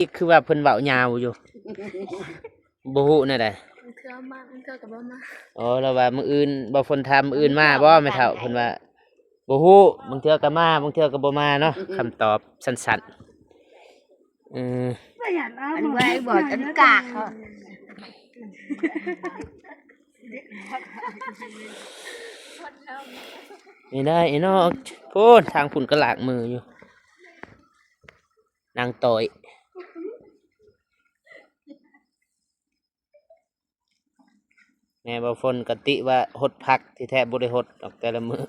ອີກຄືວ່າເພິ່ນເວົ້າຍາວຢູ່ ບໍ່ຮູ້ແນວໃດ. ບາງເທື່ອມາ ບາງເທື່ອກໍບໍ່ມາ. ອໍ ລາວວ່າມື້ອື່ນ ບໍ່ຝົນຖາມມື້ອື່ນມາບໍ່ແມ່ເຖົ້າ? ເພິ່ນວ່າບໍ່ຮູ້ ບາງເທື່ອກໍມາ ບາງເທື່ອກໍບໍ່ມາເນາະ. ຄຳຕອບສັ້ນໆ. ເອີ ອັນໄວ້ບອດ ອັນກາກເນາະ. ນີ້ໄດ້ເນາະ ພຸ້ນ ທາງພຸ້ນກໍລ້າງມືຢູ່ ນາງຕ້ອຍ. ແມ່ບ່າວຝົນກໍຕິວ່າຫົດຜັກ ທີ່ແທ້ບໍ່ໄດ້ຫົດດອກແຕ່ລະມື້.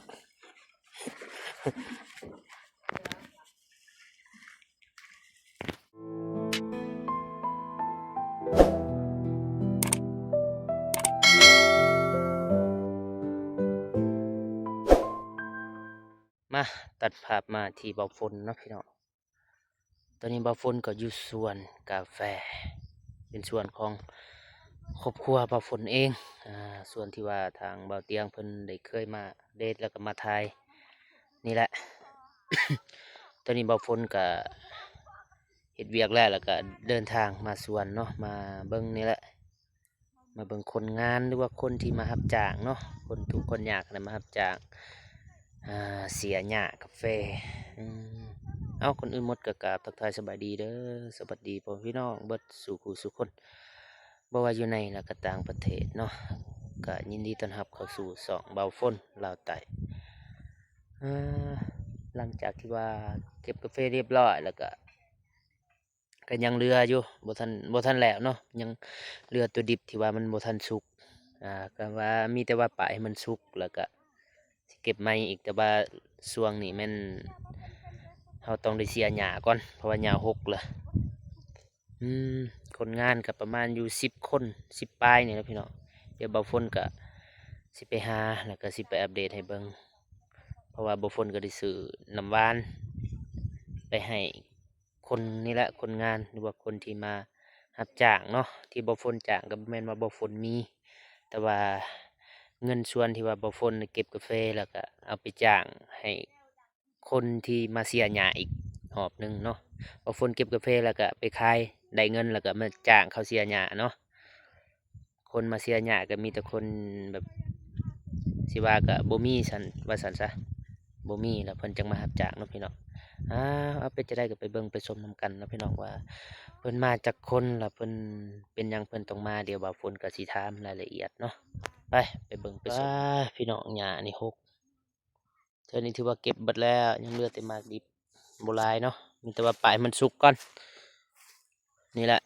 ມາ ຕັດພາບມາທີ່ບ່າວຝົນເນາະພີ່ນ້ອງ. ຕອນນີ້ບ່າວຝົນກໍຢູ່ສວນກາແຟ ເປັນສວນຂອງຄອບຄົວບ່າວຝົນເອງ ອາ ສວນທີ່ວ່າທາງບ່າວຕຽງເພິ່ນໄດ້ເຄີຍມາເດດ ແລ້ວກໍມາຖ່າຍນີ້ແຫຼະ. ຕອນນີ້ບ່າວຝົນກໍເຮັດວຽກແລ້ວ ແລ້ວກໍເດີນທາງມາສວນເນາະ ມາເບິ່ງນີ້ແຫຼະ. ມາເບິ່ງຄົນງານ ຫຼືວ່າຄົນທີ່ມາຮັບຈ້າງເນາະ ຄົນທຸກຄົນຍາກນະ ມາຮັບຈ້າງ ອາ ເສຍຫຍ້າກາແຟ. ອືມ ເອົາ ກ່ອນອື່ນໝົດກໍກາບທັກທາຍສະບາຍດີເດີ ສະບາຍດີພໍ່ແມ່ພີ່ນ້ອງເບິດສູ່ຜູ້ສູ່ຄົນ ບໍ່ວ່າຢູ່ໃນ ແລະ ກໍຕ່າງປະເທດເນາະ. ກໍຍິນດີຕ້ອນຮັບເຂົ້າສູ່ຊ່ອງບ່າວຝົນລາວໃຕ້. ອາ ຫຼັງຈາກທີ່ວ່າເກັບກາແຟຮຽບຮ້ອຍ ແລ້ວກໍ ກໍຍັງເຫຼືອຢູ່ ບໍ່ທັນ ບໍ່ທັນແລ້ວເນາະ ຍັງເຫຼືອຕົວດິບທີ່ວ່າມັນບໍ່ທັນສຸກ. ອາ ກໍວ່າມີແຕ່ວ່າປາຍໃຫ້ມັນສຸກ ແລ້ວກໍຊິເກັບໃໝ່ອີກ ແຕ່ວ່າຊ່ວງນີ້ແມ່ນເຮົາຕ້ອງໄດ້ເສຍຫຍ້າກ່ອນ ເພາະວ່າຫຍ້າຫົກລະ. ອືມ ຄົນງານກໍປະມານຢູ່ສິບຄົນ ສິບປາຍນີ້ແຫຼະພີ່ນ້ອງ. ດຽວບ່າວຝົນກໍຊິໄປຫາ ແລ້ວກໍຊິໄປອັບເດດໃຫ້ເບິ່ງ ເພາະວ່າບ່າວຝົນກໍໄດ້ຊື້ນ້ຳຫວານໄປໃຫ້ ຄົນນີ້ແຫຼະ ຄົນງານ ຫຼືວ່າຄົນທີ່ມາຮັບຈ້າງເນາະ ທີ່ບ່າວຝົນຈ້າງ ກໍບໍ່ແມ່ນວ່າບ່າວຝົນມີ ແຕ່ວ່າເງິນສ່ວນທີ່ວ່າບ່າວຝົນເກັບກາແຟ ແລ້ວກໍເອົາໄປຈ້າງໃຫ້ຄົນທີ່ມາເສຍຫຍ້າອີກຮອບໜຶ່ງເນາະ. ບ່າວຝົນເກັບກາແຟ ແລ້ວກໍໄປຂາຍ ໄດ້ເງິນ ແລ້ວກໍມາຈ້າງເຂົາເສຍຫຍ້າເນາະ. ຄົນມາເສຍຫຍ້າກໍມີແຕ່ຄົນແບບ ຊິວ່າກໍບໍ່ມີຊັ້ນ ວ່າຊັ້ນຊະ ບໍ່ມີ ແລ້ວເພິ່ນຈັ່ງມາຮັບຈ້າງເນາະພີ່ນ້ອງ. ອາ ເອົາ ເປັນຈັ່ງໃດກໍໄປເບິ່ງໄປຊົມນຳກັນເນາະພີ່ນ້ອງ ວ່າເພິ່ນມາຈັກຄົນ ແລ້ວເພິ່ນເປັນຫຍັງເພິ່ນຕ້ອງມາ. ດຽວບ່າວຝົນກໍຊິຖາມລາຍລະອຽດເນາະ. ໄປ ໄປເບິ່ງໄປຊົມ. ອາ ພີ່ນ້ອງ ຫຍ້ານີ້ຫົກ ເທື່ອນີ້ຖືວ່າເກັບເບິດແລ້ວ ຍັງເຫຼືອແຕ່ໝາກດິບ ບໍ່ຫຼາຍເນາະ ມີແຕ່ວ່າປາຍມັນສຸກກ່ອນ ນີ້ແຫຼະ.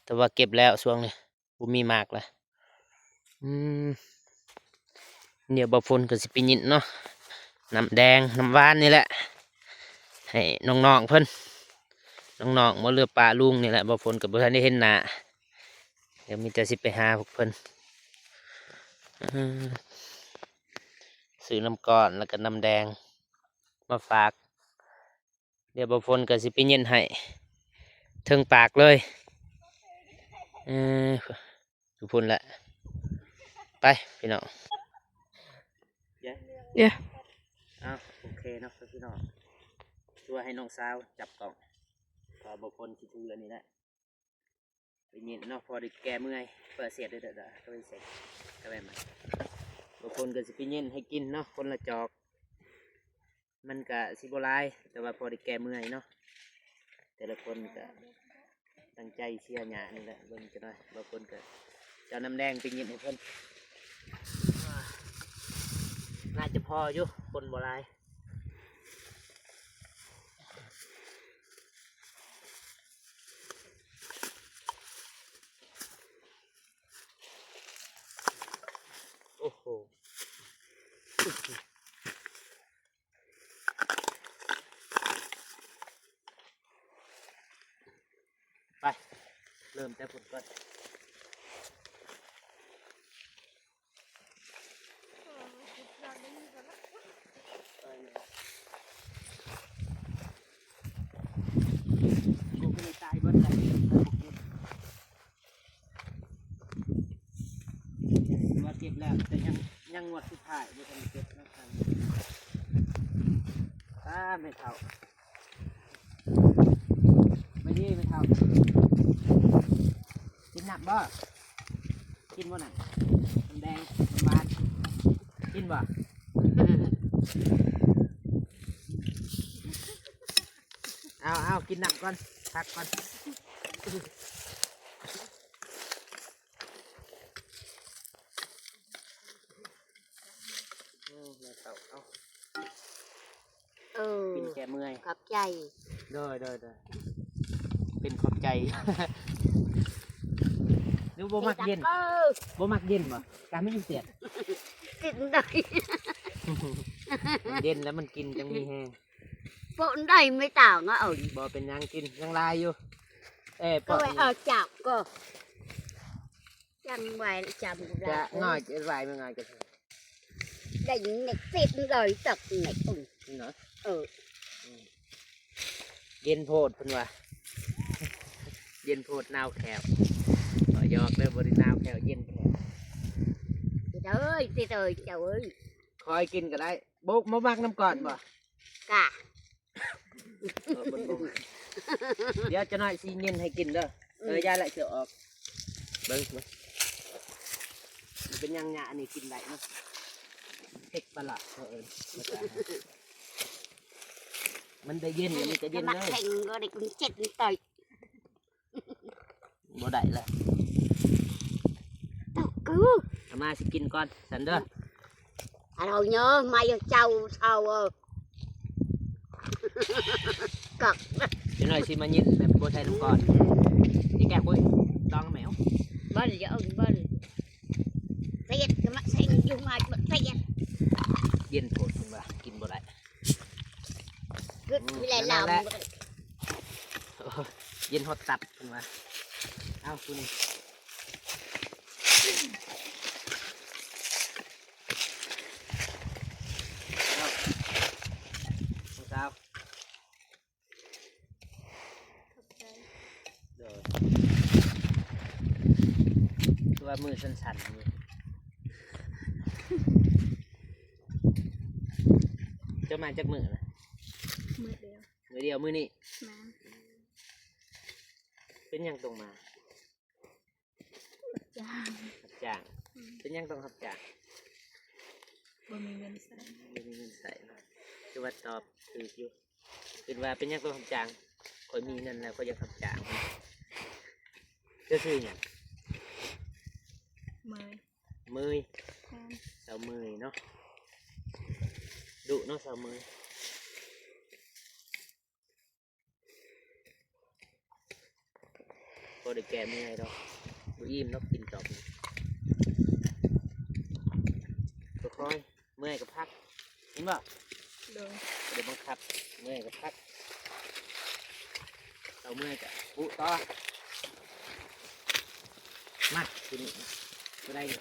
ແຕ່ວ່າເກັບແລ້ວຊ່ວງນີ້ ບໍ່ມີໝາກລະ. ອືມ ດຽວບ່າວຝົນກໍຊິໄປຍິນເນາະ ນ້ຳແດງ ນ້ຳຫວານນີ້ແຫຼະ ໃຫ້ນ້ອງໆເພິ່ນ ນ້ອງໆ ບໍ່ເຫຼືອປ້າລຸງນີ້ແຫຼະ. ບ່າວຝົນກໍບໍ່ທັນໄດ້ເຫັນໜ້າ ດຽວມີແຕ່ຊິໄປຫາພວກເພິ່ນ ອືມ ຊື້ນ້ຳກ້ອນ ແລ້ວກໍນ້ຳແດງມາຝາກ. ດຽວບ່າວຝົນກໍຊິໄປເຢັນໃຫ້ເຖິງປາກເລີຍ. ເອີ ຢູ່ພຸ້ນແຫຼະ ໄປພີ່ນ້ອງ. ເຢ້ ເຢ້ ເອົ້າ ໂອເຄເນາະພີ່ນ້ອງ ຄືວ່າໃຫ້ນ້ອງສາວຈັບກ້ອງ ເພາະວ່າບ່າວຝົນຊິຖືອັນນີ້ແຫຼະ. ໄປຍິນເນາະ ພໍໄດ້ແກ້ເມື່ອຍ ເປີດສຽດເດີ ເດີ ເດີ ເປີດສຽດ ກາແຟໃໝ່. ບາງຄົນກໍຊິໄປຍິນໃຫ້ກິນເນາະ ຄົນລະຈອກ ມັນກະຊິບໍ່ຫຼາຍ ແຕ່ວ່າພໍໄດ້ແກ້ເມື່ອຍເນາະ. ແຕ່ລະຄົນກະຕັ້ງໃຈເສຍຫຍ້ານີ້ແຫຼະ ເບິ່ງຈັກໜ່ອຍ. ບາງຄົນກະຈະເອົານ້ຳແດງໄປຍິນໃຫ້ເພິ່ນ ໜ້າຈະພໍຢູ່ ຄົນບໍ່ຫຼາຍ. ໂອ້ໂຫ ໄປ ເລີ່ມແຕ່ພຸ້ນກ່ອນ. ວ່າເກັບແລ້ວ ແຕ່ຍັງ ຍັງງວດສຸດທ້າຍບໍ່ທັນເກັບເນາະ. ອ້າ ແມ່ເຖົ້າ ມານີ້ແມ່ເຖົ້າ. ກິນນ້ຳບໍ່? ກິນບໍ່ນ້ຳ? ນ້ຳແດງ ນ້ຳຫວານ ກິນບໍ່? ເອົາ ເອົາ ກິນນ້ຳກ່ອນ ພັກກ່ອນ. ໂອ້ ແມ່ເຖົ້າ ເອົາ ເອີ ກິນແກ້ເມື່ອຍ ຂອບໃຈ. ໂດຍ ໂດຍ ໂດຍ ເປັນຂອບໃຈ. ຫຼືບໍ່ມັກເຢັນ? ເອີ ບໍ່ມັກເຢັນບໍ່? ການມັນຢູ່ເສຍດ ກິນໄດ້ ມັນເຢັນແລ້ວມັນກິນຈັ່ງມີແຮງ. ໂປະໄດ້ໄມ່ຕ່າງ ເອົາ ບໍ່ເປັນຫຍັງ ກິນຍັງຫຼາຍຢູ່. ເອີ ໂປະ ເອົາຈັບກໍ ຈັ່ງໄວ້ຈຳ ຈະງ່ອຍ ຈະໄວ້ມັນງ່ອຍກໍໄດ້ ເນັກຕິດເລີຍ ຕັກເນັກ ເນາະ. ເອີ ເຢັນໂພດເພິ່ນວ່າ ເຢັນໂພດໜາວແຂ້ວ. ຂໍຢອກເດີ ບໍ່ໄດ້ໜາວແຂ້ວ ເຢັນແຂ້ວ. ຕິດເອີຍ ຕິດເອີຍ ເຈົ້າເອີຍ ຄອຍກິນກໍໄດ້. ບໍ່ ບໍ່ມັກນ້ຳກ້ອນບໍ່? ກະ ເອີ ເບິ່ງ ເບິ່ງ ດຽວຈັກໜ້ອຍຊິເຢັນໃຫ້ກິນເດີ. ເອີ ອືມ ຢ່າລະ ຊິເອົາອອກ. ເບິ່ງ ເບິ່ງ ມັນເປັນຫຍັງຫຍ້າອັນນີ້ກິນໄດ້ເນາະ? ເທັກປະຫຼາດ ເຂົາເອີ້ນ ມັນໄດ້ເຢັນ ແລ້ວມັນກະເຢັນເລີຍ. ແຂງກໍໄດ້ກິນເຈັດໄຕ ບໍ່ໄດ້ລະ ເອົາມາຊິກິນກ່ອນຊັ້ນເດີ. ເອົາເນາະ ມາເຈົ້າເຖົ້າເອີຍ ກັກ ຈັກໜ້ອຍຊິມາຍິນແບບບໍ່ໃສ່ນ້ຳກ້ອນ. ອືມ ອີແກະປຸ້ຍ ຕ້ອງແມວ ບໍ່ຢາກເອົາ ບໍ່ເສຍດ ກໍມາໃສ່ຢູ່ ມາບໍ່ເສຍດ. ເຢັນໂພດເພິ່ນວ່າກິນບໍ່ໄດ້. ອືມ ເຢັນຮອດຕັບເພິ່ນວ່າ. ເອົາ ຜູ້ນີ້ ເອົາ ຜູ້ສາວ ຂອບໃຈ. ໂດຍ ຄືວ່າມືສັ່ນໆຢູ່. ເຈົ້າມາຈັກມື້ລະ? ມື້ດຽວ ມື້ດຽວ ມື້ນີ້. ແມ່ນ. ເປັນຫຍັງຕ້ອງມາ? ຮັບຈ້າງ. ຮັບຈ້າງ. ອືມ ເປັນຫຍັງຕ້ອງຮັບຈ້າງ? ບໍ່ມີເງິນໃຊ້. ບໍ່ມີເງິນໃຊ້ເນາະ. ຄືວ່າຕອບຖືກຢູ່. ຄິດວ່າເປັນຫຍັງຕ້ອງຮັບຈ້າງ? ຂ້ອຍມີເງິນແລ້ວ ຂ້ອຍຢາກຮັບຈ້າງ. ເຈົ້າຊື່ຫຍັງ? ເມີຍ. ເມີຍ. ແມ່ນ. ສາວເມີຍເນາະ. ດຸເນາະ ສາວເມີຍ. ບໍ່ໄດ້ແກ້ເມື່ອຍດອກ. ບໍ່ອີ່ມດອກ ກິນຕອບນີ້. ຄ່ອຍໆ ເມື່ອຍກໍພັກ. ເຫັນບໍ່? ໂດຍ. ບໍ່ໄດ້ບັງຄັບ. ເມື່ອຍກໍພັກ. ເອົາເມື່ອຍກໍປຸຕໍ່. ມາ ໂຕນີ້ ໂຕໃດນີ້?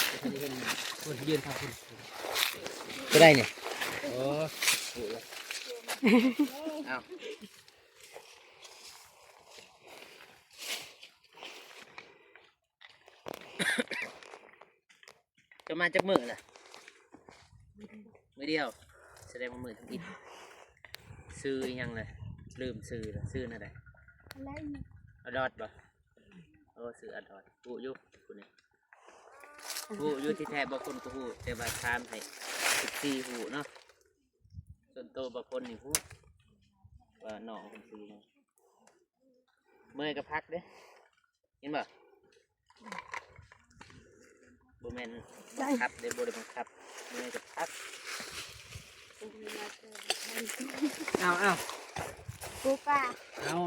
ບໍ່ທັນໄດ້ເຫັນ. ພຸ້ນ ຢືນທາງພຸ້ນ. ໂຕໃດນີ້? ໂອ້ ເອົາ. ເຈົ້າມາຈັກມື້ລະ? ມື້ດຽວ. ສະແດງວ່າມື້ທຳອິດ. ຊື່ອີ່ຫຍັງລະ? ລືມຊື່ລະ. ຊື່ແນວໃດ? ອາດອດບໍ່? ໂອ້ ຊື່ອາດອດ. ຮູ້ຢູ່ຜູ້ນີ້. ຮູ້ຢູ່ ທີ່ແທ້ບໍ່ຄົນກໍຮູ້ ແຕ່ວ່າຖາມໃຫ້ເອັຟຊີຮູ້ເນາະ. ສ່ວນໂຕບໍ່ຄົນນີ້ຮູ້ວ່ານ້ອງເພິ່ນຊື່ຫຍັງ. ເມື່ອຍກໍພັກເດ້. ເຫັນບໍ່? ບໍ່ແມ່ນບັງຄັບເດ້ ບໍ່ໄດ້ບັງຄັບ. ເມື່ອຍກໍພັກ. ເອົາ ເອົາ ປູປາ ເອົາ.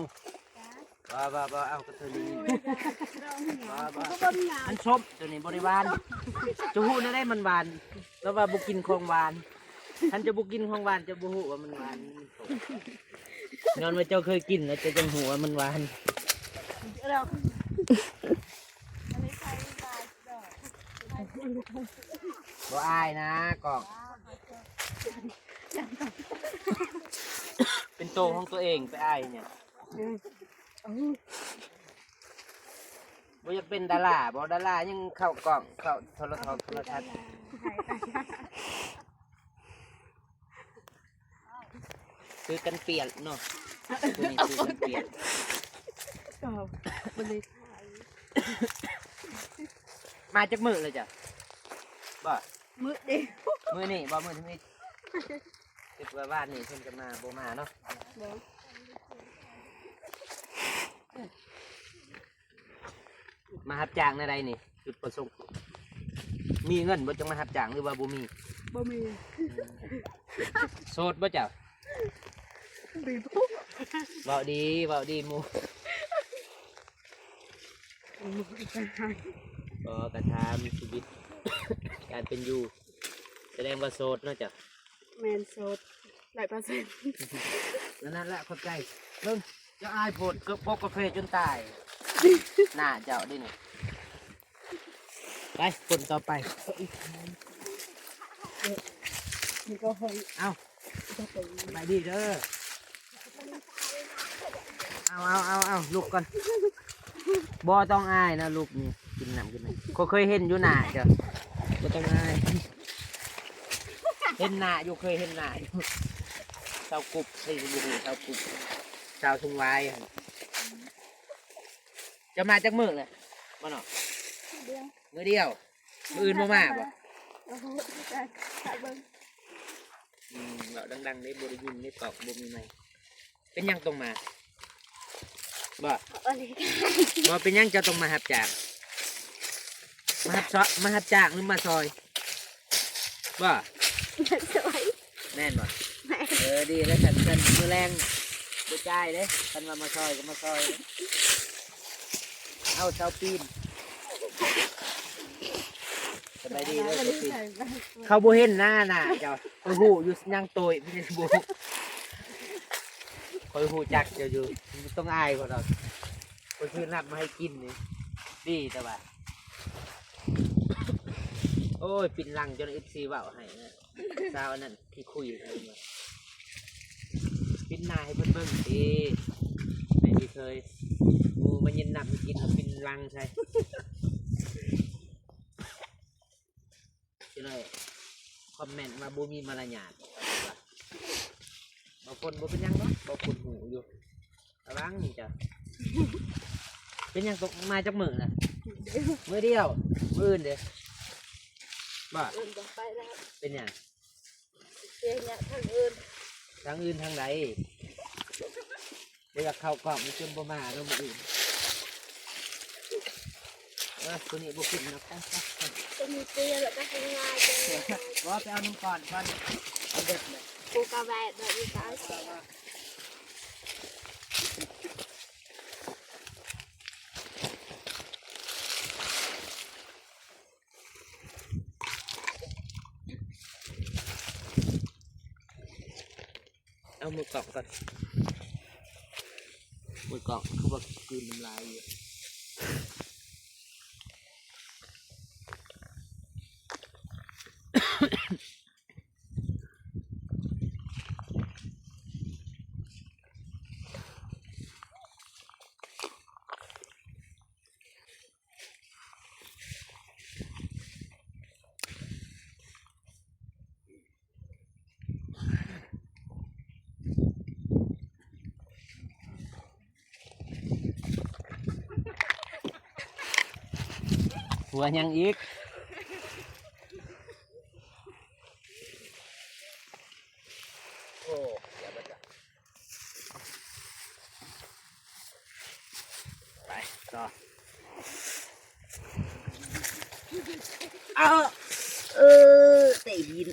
ບໍ່ ບໍ່ ບໍ່ ເອົາກະເທີຍນີ້. ບໍ່ ບໍ່ ມັນສົ້ມ ໂຕນີ້ບໍ່ໄດ້ຫວານ. ຈະຮູ້ແນວໃດມັນຫວານ? ລາວວ່າບໍ່ກິນຂອງຫວານ. ຄັນເຈົ້າບໍ່ກິນຂອງຫວານ ເຈົ້າບໍ່ຮູ້ວ່າມັນຫວານ ມັນສົ້ມ. ຍ້ອນວ່າເຈົ້າເຄີຍກິນແລ້ວ ເຈົ້າຈຶ່ງຮູ້ວ່າມັນຫວານ. ບໍ່ອາຍນະກອກ. ເປັນໂຕຂອງຕົວເອງ ໄປອາຍຫຍັງ? ບໍ່ຢາກເປັນດາລາບໍ? ດາລາຍັງເຂົ້າກ້ອງ ເຂົ້າໂທລະທັດ ໂທລະທັດ. ຄືກັນປຽກເນາະ. ຜູ້ນີ້ຄືກັນປຽກ. ຕອບບໍ່ໄດ້ ມາຈັກມື້ແລ້ວເຈົ້າ? ບໍ່ ມື້ດຽວ ມື້ນີ້ບໍ່? ມື້ທຳອິດ ຄິດວ່າວານນີ້ເພິ່ນຈະມາ ບໍ່ມາເນາະ. ບໍ່ ມາຮັບຈ້າງແນວໃດນີ້? ຈຸດປະສົງ ມີເງິນບໍ່ຈັ່ງມາຮັບຈ້າງ ຫຼືວ່າບໍ່ມີ? ບໍ່ມີ. ໂສດບໍ່ເຈົ້າ? ບໍ່ຮູ້ ເວົ້າດີ ເວົ້າດີໝູ່. ບໍ່ ກະຖາມຊີວິດການເປັນຢູ່. ສະແດງວ່າໂສດເນາະເຈົ້າ? ແມ່ນ ໂສດຮ້ອຍເປີເຊັນ. ນັ້ນແຫຼະ ຂອບໃຈ. ເບິ່ງ ເຈົ້າອາຍໂພດ ເກີບພົບກາເຟຈົນຕາຍ. ໜ້າເຈົ້າເດ້ນີ້. ໄປ ຄົນຕໍ່ໄປ. ເອົ້າ ສະບາຍດີເດີ. ເອົາ ເອົາ ເອົາ ເອົາ ລຸກກ່ອນ. ບໍ່ຕ້ອງອາຍນະ ລຸກນີ້ ກິນນ້ຳ ກິນນ້ຳ. ຂ້ອຍເຄີຍເຫັນຢູ່ໜ້າເຈົ້າ ບໍ່ຕ້ອງອາຍ. ເຫັນໜ້າຢູ່ ເຄີຍເຫັນໜ້າຢູ່. ຊາວກຸບ ໃສ່ບໍ່ຮູ້ຊາວກຸບ ຊາວທຸງວາຍຫັ້ນ. ເຈົ້າມາຈັກມື້ແລ້ວ ບໍ່ເນາະ? ມື້ດຽວ ມື້ດຽວ. ມື້ອື່ນບໍ່ມາບໍ່? ໂອ້ໂຫ ຖ້າເບິ່ງ. ອືມ ເວົ້າດັງໆເດ້ ບໍ່ໄດ້ຍິນເດ້ ກ້ອງບໍ່ມີໄມ. ເປັນຫຍັງຕ້ອງມາ? ບໍ່ ບໍ່ເປັນຫຍັງ ເຈົ້າຕ້ອງມາຮັບຈ້າງ. ມາຮັບຊ- ມາຮັບຈ້າງ ຫຼືມາຊ່ອຍ? ບໍ່ ມາຊ່ອຍ. ແມ່ນບໍ່? ແມ່ນ. ເອີ ດີແລ້ວຊັ້ນ ຊັ້ນມື້ແລງບໍ່ຈ່າຍເດ້ ຄັນວ່າມາຊ່ອຍກໍມາຊ່ອຍ. ເອົາ ຊາວປີນ. ສະບາຍດີເດີ ຊາວປີນ. ເຂົາບໍ່ເຫັນໜ້າ ໜ້າເຈົ້າ ຂ້ອຍຮູ້ຢູ່ ຍ່າງໂຕຍ ບໍ່ ຂ້ອຍຮູ້ຈັກເຈົ້າຢູ່. ບໍ່ຕ້ອງອາຍຂ້ອຍດອກ ຂ້ອຍຊື້ນ້ຳມາໃຫ້ກິນນີ້. ດີແຕ່ວ່າ ໂອ້ຍ ປິ່ນຫຼັງຈົນເອັຟຊີເວົ້າໃຫ້ນະ ສາວອັນນັ້ນ ຂີ້ຄຸຍ ປິ່ນໜ້າໃຫ້ເພິ່ນເບິ່ງຕິ ໃຫ້ເຄີຍ. ໝູ່ມາຍິນນ້ຳໃຫ້ກິນ ແລ້ວປິ່ນຫຼັງໃສ່. ຊິໄດ້ຄອມເມັນວ່າບໍ່ມີມາລະຍາດ. ບໍ່ຄົນ ບໍ່ເປັນຫຍັງດອກ ບໍ່ຄົນຮູ້ຢູ່. ລະວັງນີ້ເຈົ້າ. ເປັນຫຍັງຕົກມາຈັກມື້ລະ? ມື້ດຽວ. ມື້ດຽວ ມື້ອື່ນເດ້? ບໍ່ ອື່ນບໍ່ໄປແລ້ວ. ເປັນຫຍັງ? ເສຍຫຍັງທາງອື່ນ. ທາງອື່ນທາງໃດ? ບໍ່ຢາກເຂົ້າກ້ອງ ມັນຈົນບໍ່ມາເນາະມື້ອື່ນ. ເອີ ໂຕນີ້ບໍ່ຂຶ້ນນະ ໄປ ໄປ ໄປ. ໂຕນີ້ເຕີແລ້ວກໍເປັນງ່າຍເດີ. ບໍ່ ໄປເອົານ້ຳກ່ອນກ່ອນ ເອົາເດັດເລີຍ. ກູກະແວະແບບນີ້ກໍເອົາ. ເອົາມືກ້ອງກ່ອນ ມືກ້ອງຄືວ່າກືນນ້ຳລາຍຢູ່. ຫົວຫຍັງອີກ? ໂອ້ ຢ່າມາຈັບ. ໄປຕໍ່. ເອົາ ເອີ ເຕະດິນ.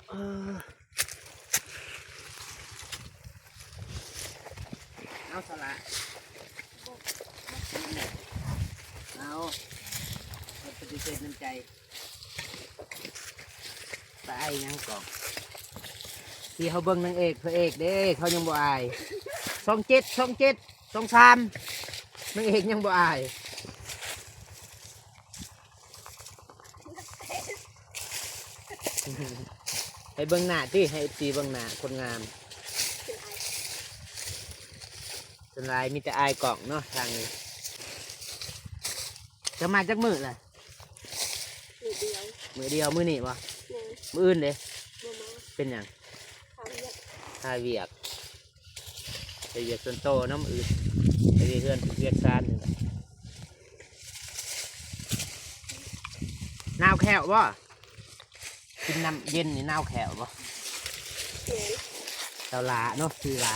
ເອົາ ເອົາສະລະ ເອົາ ປະຕິເສດນ້ຳໃຈ. ຕາຍຫຍັງກໍ ທີ່ເຮົາເບິ່ງນາງເອກພະເອກເດ້ ເຂົາຍັງບໍ່ອາຍ. ຊ່ອງເຈັດ ຊ່ອງເຈັດ ຊ່ອງສາມ ນາງເອກຍັງບໍ່ອາຍ. ໃຫ້ເບິ່ງໜ້າຕິ ໃຫ້ເອັຟຊີເບິ່ງໜ້າຄົນງາມ. ສ່ວນຫຼາຍມີແຕ່ອາຍກ້ອງເນາະທາງນີ້. ຈະມາຈັກມື້ລະ? ມື້ດຽວ. ມື້ດຽວ ມື້ນີ້ບໍ່? ແມ່ນ. ມື້ອື່ນເດ້? ບໍ່ມາ. ເປັນຫຍັງ? ຄາວຽກ. ຄາວຽກ. ໄປວຽກສ່ວນໂຕນຳອື່ນ ໄປເຮັດເຮືອນເຮັດວຽກຊານນີ້ແຫຼະ. ໜາວແຂ້ວບໍ່? ກິນນ້ຳເຢັນນີ້ໜາວແຂ້ວບໍ່? ແມ່ນ. ສາວຫຼ້າເນາະ ຊື່ຫຼ້າ.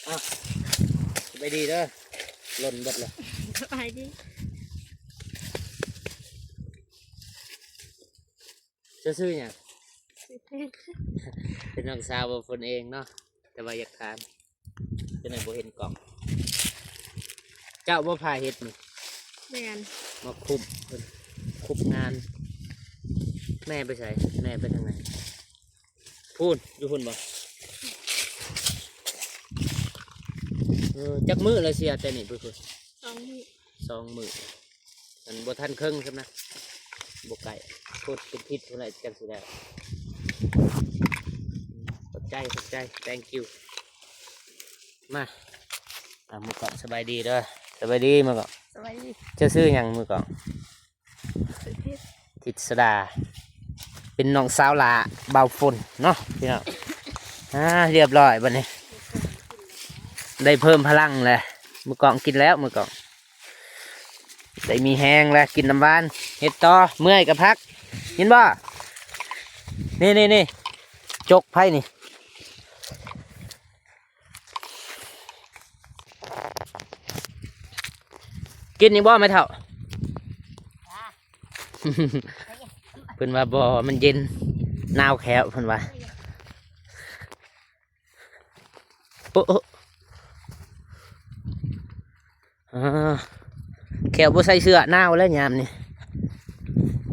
ອ້າວ ສະບາຍດີເດີ ຫຼົ່ນເບິດລະ. ສະບາຍດີ. ເຈົ້າຊື່ຫຍັງ? ຊື່ເພັດ. ເປັນນ້ອງສາວບ່າວຝົນເອງເນາະ ແຕ່ວ່າຢາກຖາມ ຈັ່ງໃດບໍ່ເຫັນກ້ອງ. ເຈົ້າບໍ່ພາເຮັດນີ້? ແມ່ນ. ມາຄຸບ ເພິ່ນຄຸບງານ. ແມ່ໄປໃສ? ແມ່ໄປທາງໃດ? ພຸ້ນ ຢູ່ພຸ້ນບໍ່? ເອີ ຈັກມື້ລະເສຍແຕ່ນີ້ໄປພຸ້ນ? ສອງມື້. ສອງມື້. ມັນບໍ່ທັນເຄິ່ງຊ້ຳນະ ບໍ່ໃກ້ ໂພດເປັນທິດພຸ້ນແຫຼະ ຈັ່ງຊິໄດ້. ຂອບໃຈ ຂອບໃຈ thank you. ມາ ອ່າ ມືກ້ອງ ສະບາຍດີເດີ. ສະບາຍດີມືກ້ອງ. ສະບາຍດີ. ເຈົ້າຊື່ຫຍັງມືກ້ອງ? ຊື່ທິດ ທິດສະດາ ເປັນນ້ອງສາວຫຼ້າບ່າວຝົນເນາະພີ່ນ້ອງ. ອ່າ ຮຽບຮ້ອຍບັດນີ້ ໄດ້ເພີ່ມພະລັງແລ້ວ. ມືກ້ອງກິນແລ້ວ ມືກ້ອງ ໄດ້ມີແຮງແລ້ວ ກິນນ້ຳຫວານ ເຮັດຕໍ່ ເມື່ອຍກໍພັກ ເຫັນບໍ່? ນີ້ໆໆ ຈົກໃຜນີ້ ກິນອີກບໍ່ແມ່ເຖົ້າ? ເພິ່ນວ່າບໍ່ ມັນເຢັນ ໜາວແຂ້ວເພິ່ນວ່າ. ໂອ້ ໂອ້ ອ່າ ແຂ້ວບໍ່ໃສ່ເສື້ອ ໜາວແລ້ວຍາມນີ້.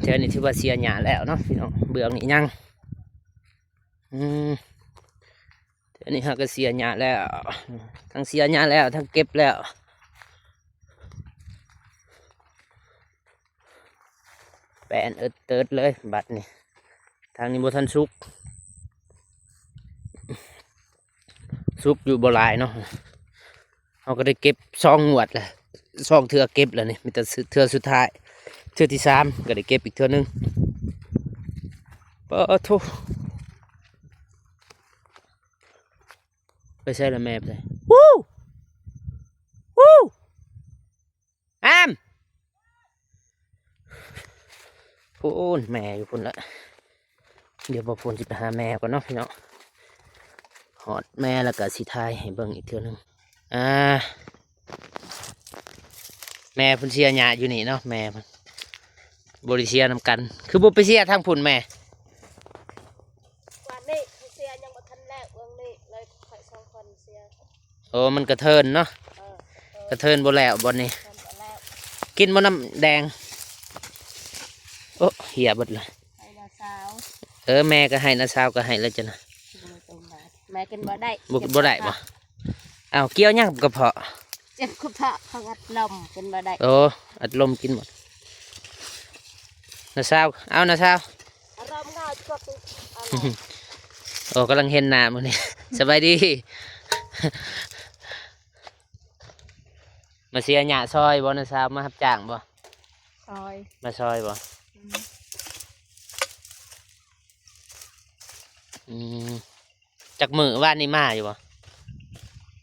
ແຖວນີ້ຖືວ່າເສຍຫຍ້າແລ້ວເນາະພີ່ນ້ອງ ເບື້ອງນີ້ຍັງ. ອືມ ແຖວນີ້ເຮົາກໍເສຍຫຍ້າແລ້ວ ທັງເສຍຫຍ້າແລ້ວ ທັງເກັບແລ້ວ. ແປນເອິດເຕີດເລີຍບັດນີ້. ທາງນີ້ບໍ່ທັນສຸກ ສຸກຢູ່ບໍ່ຫຼາຍເນາະ. ເຮົາກໍໄດ້ເກັບສອງງວດແລ້ວ ສອງເທື່ອເກັບແລ້ວນີ້ ມີແຕ່ເທື່ອສຸດທ້າຍ ເທື່ອທີສາມກໍໄດ້ເກັບອີກເທື່ອໜຶ່ງ. ປາໂທ້ ໄປໃສລະແມ່ ໄປໃສ? ວູ້ ວູ້ ອາມ ພຸ້ນ ແມ່ຢູ່ພຸ້ນລະ. ດຽວບ່າວຝົນຊິໄປຫາແມ່ກ່ອນເນາະພີ່ນ້ອງ. ຮອດແມ່ແລ້ວກໍຊິຖ່າຍໃຫ້ເບິ່ງອີກເທື່ອໜຶ່ງ. ອ່າ ແມ່ເພິ່ນເສຍຫຍ້າຢູ່ນີ້ເນາະ ແມ່ເພິ່ນ ບໍ່ໄດ້ເສຍນຳກັນ. ຄືບໍ່ໄປເສຍທາງພຸ້ນແມ່? ວານນີ້ເຂົາເສຍຍັງບໍ່ທັນແລ້ວ ເບື້ອງນີ້ເລີຍຂ້ອຍສອງຄົນເສຍ. ໂອ້ ມັນກະເທີນເນາະ. ເອີ ກະເທີນບໍ່ແລ້ວບ່ອນນີ້ ເທີນບໍ່ແລ້ວ. ກິນບໍ່ນ້ຳແດງ? ໂອ້ ເຫຍເບິດລະ. ໃຫ້ນ້າສາວ. ເອີ ແມ່ກໍໃຫ້ ນ້າສາວກໍໃຫ້ແລ້ວຈ້ະນະ. ແມ່ກິນບໍ່ໄດ້ ບໍ່ ບໍ່ໄດ້ບໍ່? ເຈັບກະເພາະ. ອ້າວ ກ່ຽວຫຍັງກະເພາະ? ເຈັບກະເພາະ ເຂົາອັດລົມ ກິນບໍ່ໄດ້. ໂອ້ ອັດລົມກິນບໍ່? ນ້າສາວ ເອົາ ນ້າສາວ. ອາລົມງາຍກວ່າຕິ ໂອ້ ກຳລັງເຫັນໜ້າມື້ນີ້. ສະບາຍດີ. ມາເສຍຫຍ້າຊ່ອຍບໍ່ ນ້າສາວ? ມາຮັບຈ້າງບໍ່? ຊ່ອຍ. ມາຊ່ອຍບໍ່? ອືມ ອືມ. ຈັກມື້ ວານນີ້ມາຢູ່ບໍ່?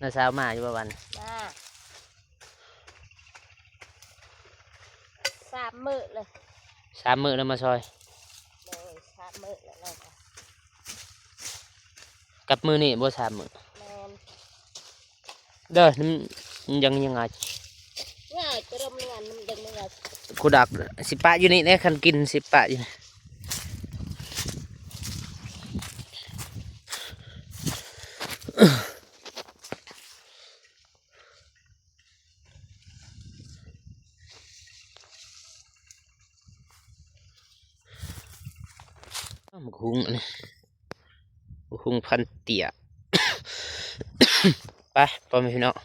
ນ້າສາວມາຢູ່ບໍ່ວານ? ມາ ສາມມື້ເລີຍ. ສາມມື້ແລ້ວມາຊ່ອຍ? ໂດຍ ສາມມື້ແລ້ວ. ກັບມື້ນີ້ບໍ່ ສາມມື້? ແມ່ນ. ເດີ ມັນຍັງ ຍັງງາຍ ງາຍ ຈະລົມງານ ມັນຍັງງາຍ. ຄູດັກ ຊິປະຢູ່ນີ້ແຫຼະ ຄັນກິນຊິປະຢູ່ນີ້. ໝາກຫຸ່ງອັນນີ້ ໝາກຫຸ່ງພັນເຕ້ຍ. ໄປ ພໍ່ແມ່ພີ່ນ້ອງ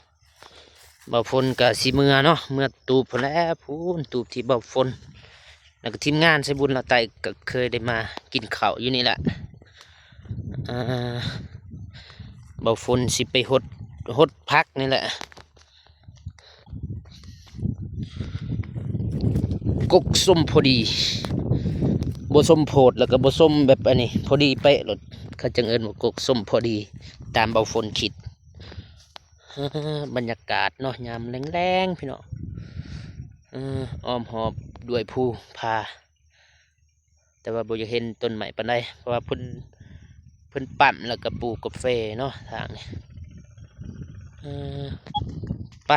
ບ່າວຝົນກໍຊິເມືອເນາະ ເມືອຕູບພຸ້ນແຫຼະ ພຸ້ນຕູບທີ່ບ່າວຝົນ ແລ້ວກໍທີມງານໄຊບຸນລາວໃຕ້ກໍເຄີຍໄດ້ມາກິນເຂົ້າຢູ່ນີ້ແຫຼະ. ອ່າ ບ່າວຝົນຊິໄປຫົດ ຫົດຜັກນີ້ແຫຼະ. ກົກສົ້ມພໍດີ ບໍ່ສົ້ມໂພດ ແລ້ວກໍບໍ່ສົ້ມແບບອັນນີ້ ພໍດີເປະໂລດ ເຂົາຈຶ່ງເອີ້ນວ່າກົກສົ້ມພໍດີ ຕາມເບົາຝົນຄິດ. ບັນຍາກາດເນາະ ຍາມແລງໆ ພີ່ນ້ອງ ເອີ ອ້ອມຮອບດ້ວຍພູຜາ ແຕ່ວ່າບໍ່ຢາກເຫັນຕົ້ນໄມ້ປານໃດ ເພາະວ່າເພິ່ນ ເພິ່ນປ້ຳ ແລ້ວກໍປູກກາເຟເນາະ ທາງນີ້ ເອີ ໄປ.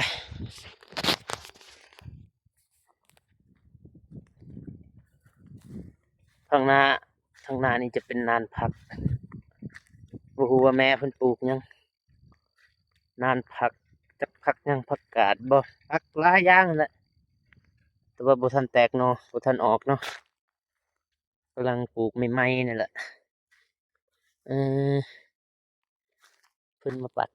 ທາງໜ້າ ທາງໜ້ານີ້ຈະເປັນນານຜັກ ບໍ່ຮູ້ວ່າແມ່ເພິ່ນປູກຫຍັງ ນານຜັກ ຈັກຜັກຫຍັງ ຜັກກາດບໍ ຜັກຫຼາຍຢ່າງຫັ້ນແຫຼະ ແຕ່ວ່າບໍ່ທັນແຕກໜໍ່ ບໍ່ທັນອອກເນາະ ກຳລັງປູກໃໝ່ໆ ນີ້ແຫຼະ ເອີ ເພິ່ນມາປັດ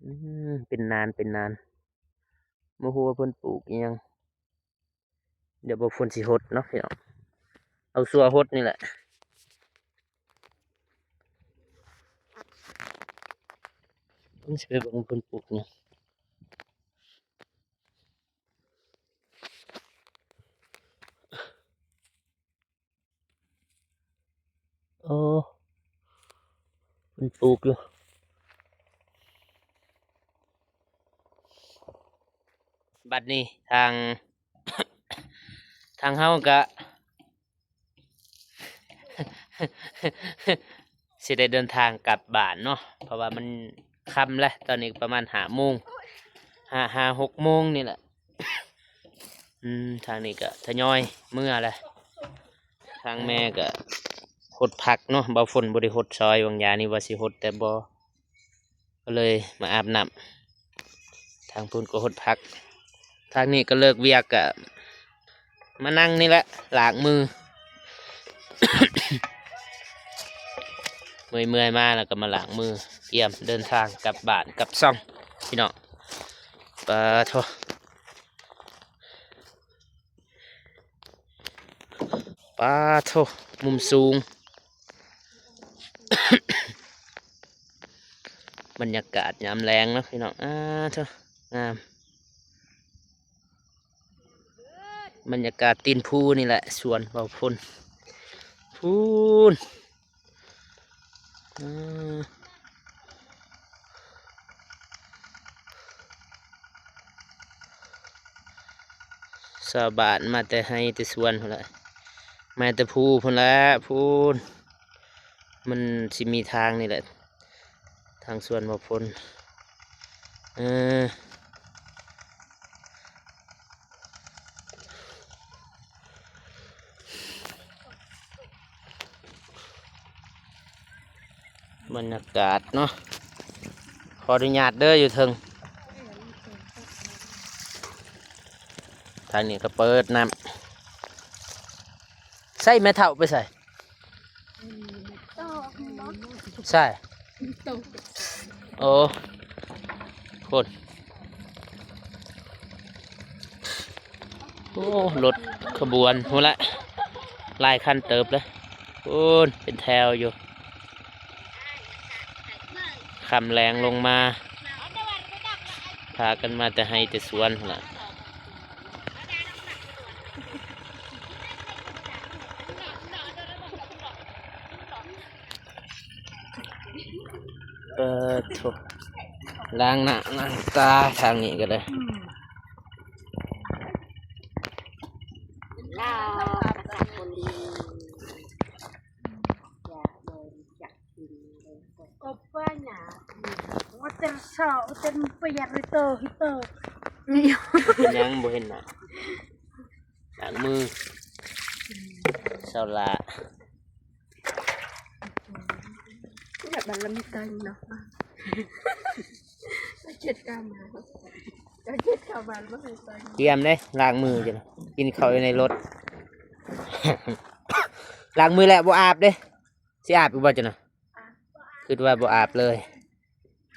ອືມ ເປັນນານ ເປັນນານ ບໍ່ຮູ້ວ່າເພິ່ນປູກອີ່ຫຍັງ ດຽວບໍ່ຝົນຊິຫົດເນາະ ພີ່ນ້ອງ ເອົາຊົ່ວຫົດນີ້ແຫຼະ ເພິ່ນຊິໄປເບິ່ງເພິ່ນປູກຫຍັງ. ໂອ້ ເພິ່ນປູກຢູ່ ບັດນີ້ທາງ ທາງເຮົາກະ ຊິໄດ້ເດີນທາງກັບບ້ານເນາະ ເພາະວ່າມັນຄ່ຳແລ້ວ ຕອນນີ້ປະມານຫ້າໂມງ ຫ້າ ຫ້າຫົກໂມງນີ້ແຫຼະ ອືມ ທາງນີ້ກະທະຍອຍເມືອແລ້ວ ທາງແມ່ກະຫົດຜັກເນາະ ເບົາຝົນບໍ່ໄດ້ຫົດຊອຍ ຫວ່າງຢານີ້ວ່າຊິຫົດແຕ່ບໍ່ ກໍເລີຍມາອາບນ້ຳ ທາງພຸ້ນກໍຫົດຜັກ ທາງນີ້ກໍເລີກວຽກກໍມານັ່ງນີ້ແຫຼະ ລ້າງມື ເມື່ອຍໆ ມາແລ້ວກໍມາລ້າງມື ກຽມເດີນທາງກັບບ້ານກັບຊ່ອງ ພີ່ນ້ອງ ປາໂທ້ ປາໂທ້ ມຸມສູງ ບັນຍາກາດຍາມແລງເນາະ ພີ່ນ້ອງ ອາໂທ້ ງາມ ບັນຍາກາດຕີນພູນີ້ແຫຼະ ສວນເບົາຝົນ ພຸ້ນ ເອີ ຊາວບ້ານມາແຕ່ໄຮ່ແຕ່ສວນພຸ້ນແຫຼະ ມາແຕ່ພູພຸ້ນແຫຼະ ພຸ້ນ ມັນຊິມີທາງນີ້ແຫຼະ ທາງສວນເບົາຝົນ ເອີ. ບັນຍາກາດເນາະ ຂໍອະນຸຍາດເດີ ຢູ່ເທິງ ທາງນີ້ກໍເປີດນ້ຳ ໃສແມ່ເຖົ້າໄປໃສ? ໃສ? ໂອ້ ພຸ້ນ ໂອ້ ລົດຂະບວນພຸ້ນລະ ຫຼາຍຄັນເຕີບເລີຍ ພຸ້ນ ເປັນແຖວຢູ່ ຄ່ຳແລງລົງມາ ພາກັນມາແຕ່ໄຮ່ແຕ່ສວນພຸ້ນລະ. ເອີ ໂທ້ ລ້າງໜ້າລ້າງຕາທາງນີ້ກໍໄດ້ ລາວພາສາຄົນດີ ຢ່າເດີນຈາກ Copanya. Water so, water pier itu, itu. ຍັງບໍ່ເຫັນໜ້າ ລ້າງມື ຊາວລາ Ya, malam itu, no. Macet kamar. Macet kamar, malam itu. ກຽມເດ້ ລ້າງມືຈັ່ງ ກິນເຂົ້າຢູ່ໃນລົດ ລ້າງມືແລ້ວບໍ່ອາບເດ້. ຊິອາບອີກບໍ່ເຈົ້ານະ? ຄິດວ່າບໍ່ອາບເລີຍ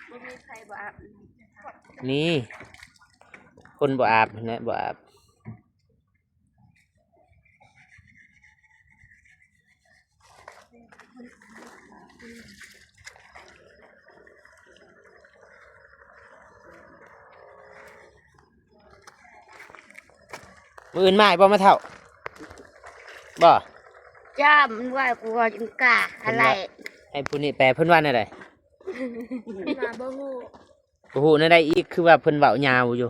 ບໍ່ມີໃຜບໍ່ອາບ ມີຄົນບໍ່ອາບຫັ້ນແຫຼະ ບໍ່ອາບ. ເ ມື້ອື່ນມາອີກບໍ່ ແມ່ເຖົ້າ? ບໍ່. ຈ້າ ມັນວ່າກູວ່າຈັ່ງກະ ເພິ່ນວ່າ ອະໄລ ໃຫ້ຜູ້ນີ້ແປ ເພິ່ນວ່າແນວໃດ? ເພິ່ນວ່າບໍ່ຮູ້ ບໍ່ຮູ້ແນວໃດອີກ ຄືວ່າເພິ່ນເວົ້າຍາວຢູ່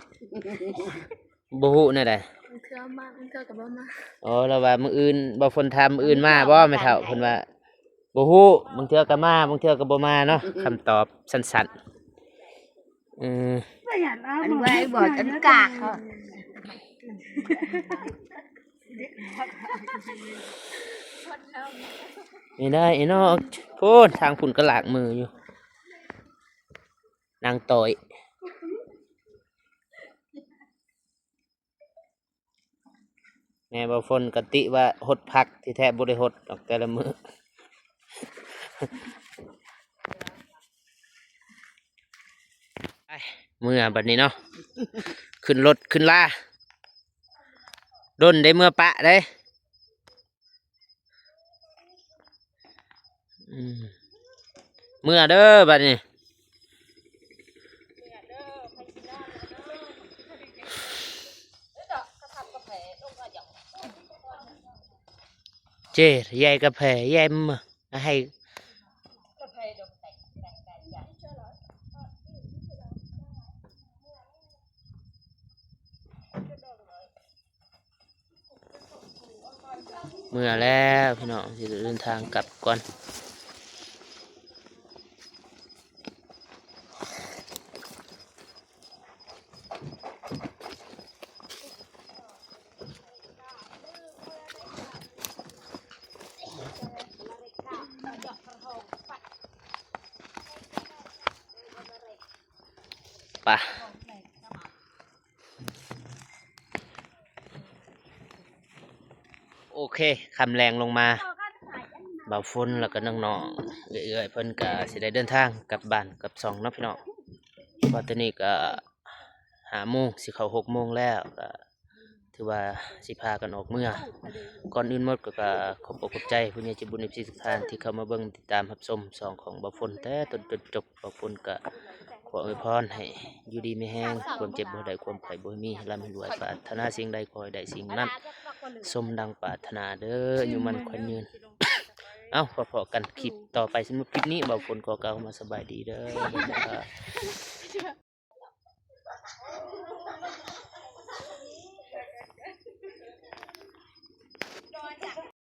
ບໍ່ຮູ້ແນວໃດ? ບາງເທື່ອມາ ບາງເທື່ອກໍບໍ່ມາ. ອໍ ລາວວ່າມື້ອື່ນ ບໍ່ ເພິ່ນຖາມມື້ອື່ນມາບໍ່ແມ່ເຖົ້າ? ເພິ່ນວ່າບໍ່ຮູ້ ບາງເທື່ອກໍມາ ບາງເທື່ອກໍບໍ່ມາເນາະ ຄຳຕອບສັ້ນໆ. ເອີ ອັນໄວ້ບອກອັນກາກເນາະ ນີ້ໄດ້ເນາະ ພຸ້ນ ທາງພຸ້ນກໍລ້າງມືຢູ່ ນາງຕ້ອຍ. ແມ່ບ່າວຝົນກໍຕິວ່າຫົດຜັກ ທີ່ແທ້ບໍ່ໄດ້ຫົດດອກແຕ່ລະມື້. ໄປ ເມືອບັດນີ້ເນາະ ຂຶ້ນລົດຂຶ້ນລາ ດົນໄດ້ເມືອປະເດ້. ອືມ ເມືອເດີບັດນີ້. ເຈ້ ຢາຍກາແຟ ຢາຍມາໃຫ້ ເມືອແລ້ວພີ່ນ້ອງ ຊິເດີນທາງກັບກ່ອນ. ໄປ ໂອເຄ ຄ່ຳແລງລົງມາ ບ່າວຝົນ ແລ້ວກໍນ້ອງໆ ເອື້ອຍໆ ເພິ່ນກໍຊິໄດ້ເດີນທາງກັບບ້ານກັບຊ່ອງເນາະພີ່ນ້ອງ. ເພາະຕອນນີ້ກໍຫ້າໂມງ ຊິເຂົ້າຫົກໂມງແລ້ວ ກໍຖືວ່າຊິພາກັນອອກເມືອ. ກ່ອນອື່ນໝົດກໍ ກໍຂອບອົກຂອບໃຈຜູ້ໃຫຍ່ໃຈບຸນ ເອັຟຊີ ທຸກທ່ານທີ່ເຂົ້າມາເບິ່ງ ຕິດຕາມຮັບຊົມຊ່ອງຂອງບ່າວຝົນແຕ່ຕົ້ນຈົນຈົບ. ບ່າວຝົນກໍຂໍອວຍພອນໃຫ້ຢູ່ດີມີແຮງ ຄວາມເຈັບບໍ່ໃຫ້ໄດ້ ຄວາມໄຂ້ບໍ່ໃຫ້ມີ ໃຫ້ລ່ຳໃຫ້ລວຍ ປາດຖະໜາສິ່ງໃດຂໍໃຫ້ໄດ້ສິ່ງນັ້ນ ສົມດັ່ງປາດຖະໜາເດີ ອາຍຸໝັ້ນຂວັນຍືນ. ເອົ້າ ພໍ້ກັນຄລິບຕໍ່ໄປ. ສຳລັບຄລິບນີ້ ບ່າວຝົນຂໍກ່າວຄຳວ່າສະບາຍດີເດີ.